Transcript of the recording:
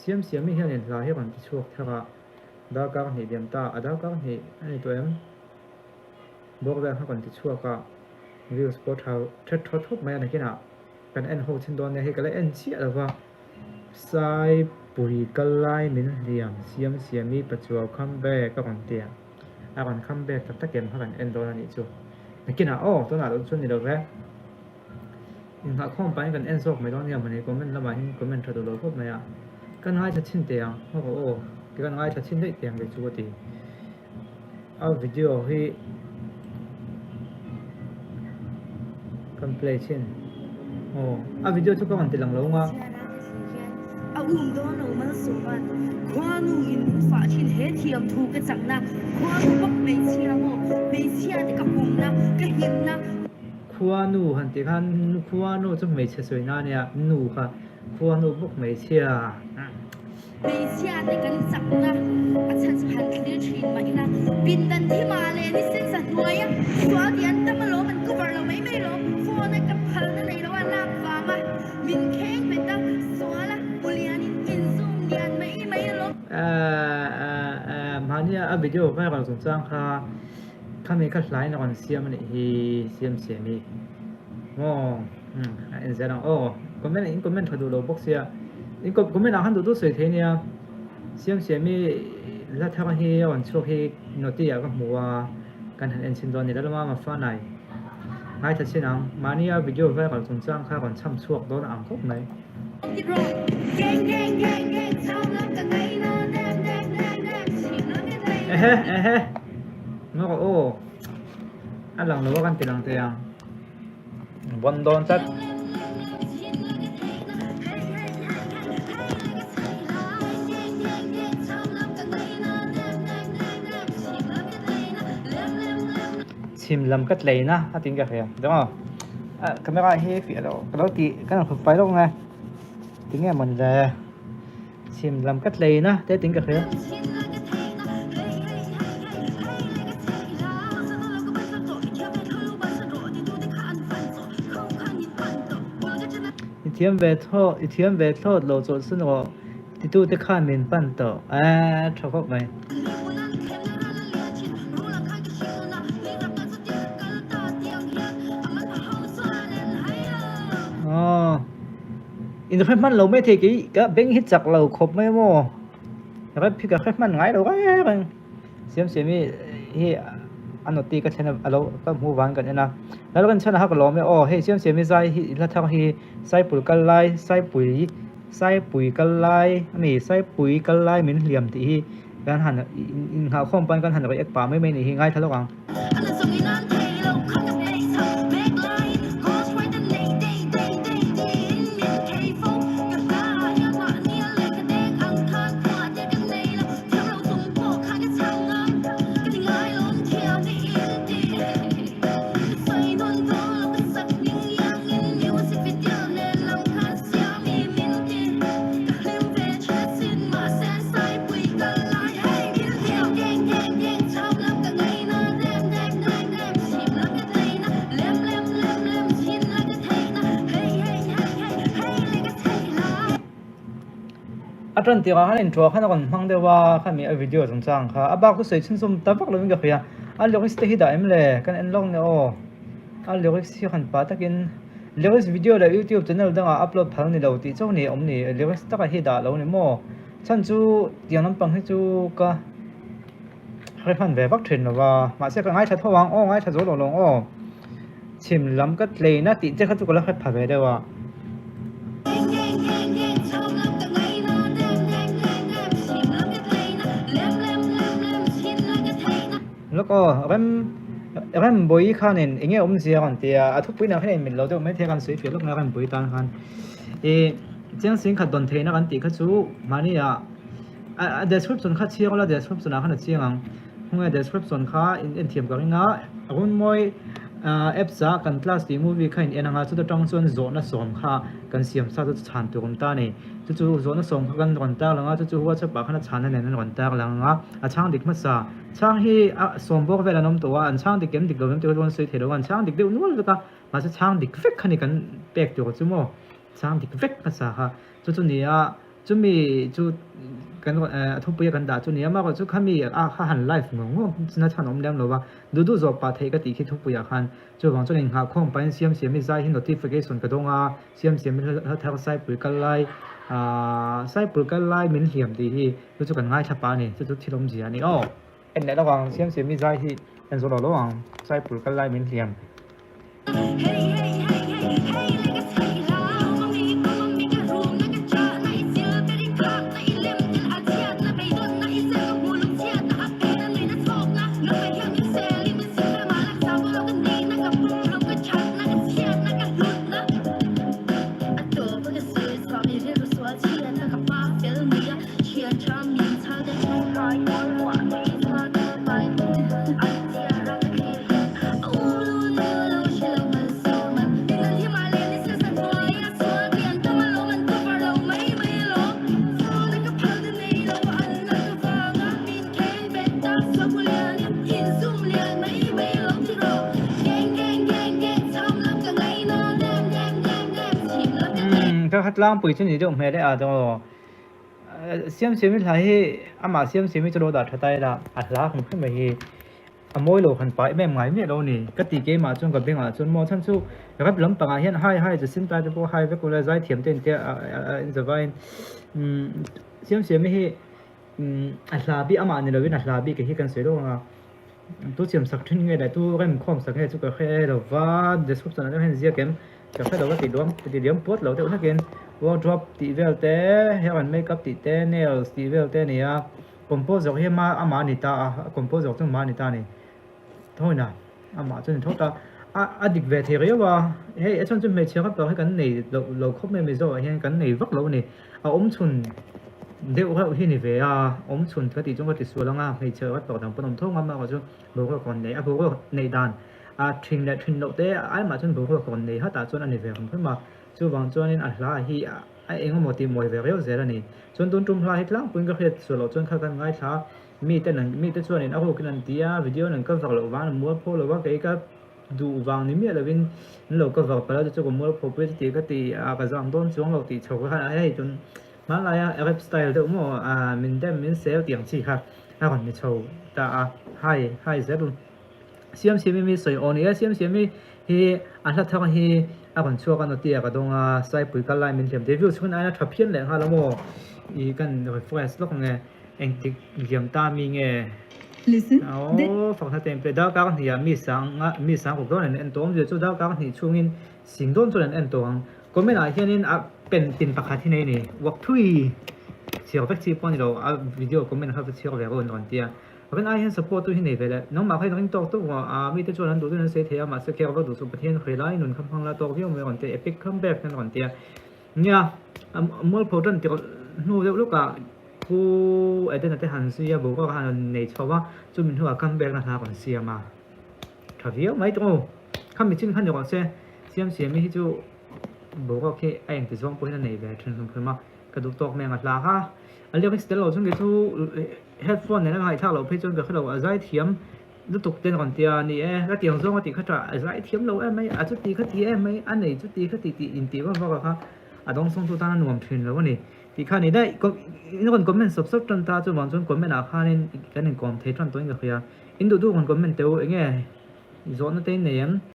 Siamsiami hianin hla hi a rawn ti chhuak thar a, darkar hnih liam ta a darkar hnih a ni tawh em? Bawr vel kha rawn ti chhuak a, views pawh tha thet thaw thawp mai a nakinah kan en ho chin dawn nia hei ka la en chiah lo va. Saipui kal lai min hliam Siamsiami Pachuau comeback a rawn ti a, a rawn comeback tak tak em kha kan en dawn a nih chu. Nakinah aw tunah loh chuan ni lo ve. Inghahkhawm pahin kan en zawk mai dawn nia mawni comment lamah hian comment tha duh lo khawp mai a, ka ngaithla chhin teh ang hawk aw aw ti kan ngaithla chhin daih teh ang kei chu ka ti. A video hi kan play chhin aw a video chu ka rawn ti lang lo ang a. A um dawn lo Malsawman khuanu in min fah thin he thiam thu ka chakna khuanu bawk hmeichhia maw hmeichhia te ka pumna ka himna. Khuanu han tih khan khuanu chu hmeichhe sawi na ania nu kha khuanu bawk hmeichhia. Hmeichhia te kan chakna a chhan chu han thlir thin mah ila pindan thima leh ni sensa hnuaia sual tih an tam alawm an cover lo mai mai lawm phone a ka phalna nei lo a lak vanga min kheng bet a sual a hmulian in min zoom lian mai mai alawm. Mahnia a video viral chungchang kha Khami kha hlain a rawn siam a nih hi siam siam hi maw umm a en zel ang aw comment in comment tha duh lo bawk sia in comment ah khan duh duh sawi thei nia siam siam hi la thar hi a rawn chhuak hi noti ah ka hmu a kan han en chhin dawn a ni lalama mafanai ngaithla chhin ang mahnia video viral chungchang kha rawn chham chhuak dawn a ang khawp mai. Ehe ehe Maw ka aw a lang lo a kan ti lang thei ang vawn dawn tlat. Chhim lam ka tleina a tiin ka hria dawng aw camera hi fiah lo ka lo tih ka rawn hrut fai lawk ang e tinge mawni le. Chhim lam ka tleina te ting ka hria. I thiam ve thlawt, i thiam ve thlawt lo chawlhsan rawh titu te khan min pan tawh eeh tha khawp mai. Aww. Inhre hman lo mai thei kei ka beng hi chak lo khawp mai maw rep hi ka hre hman ngai lo reng reng siam siam hi hi a noti ka thlen a lo ka hmuh vang kan en a lal kan chhan a hak lawm e aw hei siam siam hi zai hi hla thar hi saipui kal lai saipui saipui kal lai a ni saipui kal lai min hliam tih hi kan han inngahkhawm pawn kan han react pah mai mai a nih hi ngaithla lawk ang. A tan tirah khan intro khan a rawn hmang deuh a khami a video chungchang kha a bak chu sawi chhunzawm ta vak lovin ka hria a lyrics te hi dah em le kan en lawk nia aw a lyrics hi han pah takin lyrics video leh youtube channel dangah upload phal ni lo tih chauh ni awm ni lyrics takah hi dah lo ni maw. Chhan chu tiang lampang hi chu ka hre hman ve vak thin lo va, mahse ka ngaithla tho ang aw ngaithla zo lo lawng aw chhim lam ka tleina tih te kha chu ka la hre pha ve deuh a. Lawk aw rem Rembawi khanin eng nge awmzia a rawn ti a, a thupui nen khan inmil lo deuh mai thei a kan sawi fiah lawk mai a Rembawi tan khan ih. Chiang sing khat dawn theihna kan tih kha chu mahni ah a description kha chhiang ula description ah khan a chiang ang khawnge description kha in en thiam ka ring a Runmawi apps ah kan class tih movie kha in en ang a chuta tang chuan zawhna sawm kha kan siam sa chu chhan tur awm ta a ni chu chu zawhna sawm kha kan rawn tar lang a chu chu whatsapp ah khan a chhana nen an rawn tar lang ang a a chhang dik hmasa chhang hi a sawm bawk vel an awm tawh a an chhang dik em dik lo em tih kha chu an sawi thei lo a an chhang dik deuh nual vek a mahse chhang dik vek kha ni kan pek tur chu maw. Chang dik vek hmasa kha chu chu ni a Chumi chu kan a thupuia kan dah chu ni a, amaherawhchu chu khami a kha han live ngawr ngawr na chhan awm lem lo va, duh duh zawh pah theih ka tih khi thupuiah khan. Chuvang chuan inngahkhawm pahin Siamsiami zai hi notification ka dawng a, Siamsiami hla thar Saipui kal lai aah Saipui kal lai min hliam tih hi chu chu kan ngaithla pah a ni, chu chu thil awmzia a ni aw. En leh lo ang, Siamsiami zai hi en zawh lo lo ang, Saipui kal lai min hliam. Umm ka kha tlangpui chu ni deuh hmel e a aw Siamsiami hla hi amah Siamsiami chu lo dah tha ta ila a hla hrim hrim mai hi a mawi lo han pah em em ngai miah lo a ni ka ti keimah chuan ka bengah chuan maw chhan chu rap lampangah hian hai hai Jacinta te pawh hai vek ula zaithiam te intia a inzavaiin umm Siamsiami hi A hla bik amah ni lovin a hla bik hi kan sawi lawk ang a, tu siam sak thin nge leh tu rem khawm sak nge chu ka hre lo va, description ah deuh hian ziak em ka hre lo va tih duam ti diam puat lo deuh hnakin wardrobe tih vel te hair and makeup tih te nails tih vel te a ni a, composer hi ama amah a ni ta a, a composer chu amah a ni ta a ni thawina amah chu a ni tho ta a a dik ve thei riau a, hei a chhan chu hmeichhia ka pawh hi kan nei loh lo khawp mai Mizo ah hian kan nei vak lo a ni. A awm chhun deuh reuh hi ni ve a, awm chhun ka tih chuan ka ti sual ang a, hmeichhe ka tawh dang pawn awm tho ngam a, chu boruak rawn nei a, boruak neih dan a thin leh thin loh te aimah chuan boruak rawn nei hatah chuan a ni ve hrim hrim a, chuvang chuanin a hla hi a eng emaw tih mawi ve riau zel a ni. Chuan tun tum hla hi tlangpuiin ka hriat sual loh chuan kha kan ngaithla a, mite an mite chuanin a rukin an ti a, video in an cover loh vang an mualpho lo a, kei ka duh vang ni miah lovin an lo cover palh a, chu chu ka mualpho pui a chuti ka ti a, ka zam dawn chuang lo tih chho kha khan hei tun hmanlaia Arab style deuh maw ah min dem min sel tih ang chi kha a rawn ni chho ta a, hai hai zel u. Siamsiami mi sawi aw ni e, Siamsiami hi a hla thar hi a rawn chhuak a nawtia ka dawng a, Saipui kal lai min hliam debut chhun aia tha phian leh nghal a maw ih kan refresh lawk ang e. Engtik liam ta mi nge? Listen, the. Aw fakna te inpe darkar hnih ah mi sang a mi sang ruk dawn an en tawh awm zia chu darkar hnih chhungin sing dawn chuan an en tawh ang. Comment ah hianin a pen tin pakhat hi nei a ni. Uak thui chhiar vek chi pawh a ni lo a video comment kha va chhiar ve rawh an rawn ti a. Rin ai hian support tu hi nei ve leh nangmah kha in ring tawk tawk rawh a mite chuan an duh duhin an sawi thei a mahse kher vak duh suh Pathian hre lai nun kha hmang la tawk viau mai a rawn ti a epic comeback hian a rawn ti a. Nia, a mualpho tan tirh hnu deuh lawkah Pu Edena te han zui a, boruak a han nei chho a, chumi hnuah comeback na hla rawn siam a, tha viau mai tawng u. Khami chin kha ni rawh se, Siamsiami hi chu boruak hi a engti zawng pawhin a nei ve thin hlum hlum a, ka duh tawk mai ang a hla kha. A lyrics tel lo chuan kei chu headphone nen a ngaihthlak loh phei chuan ka hre lo, a zaithiam lutuk te rawn ti a ni e, ka tiang zawng a tih kha tah a zai thiam lo em mai, a chuti kha ti em mai, a nei chuti kha ti tih intih vak vak a kha a dawngsawng tu tan a nuam thin lo a ni tih kha a ni daih, in rawn comment sawp sawp tan ta chuvang chuan comment ah khanin kan inkawm thei tan tawhin ka hria, in duh duh rawn comment teh u enge zawhna te in nei em?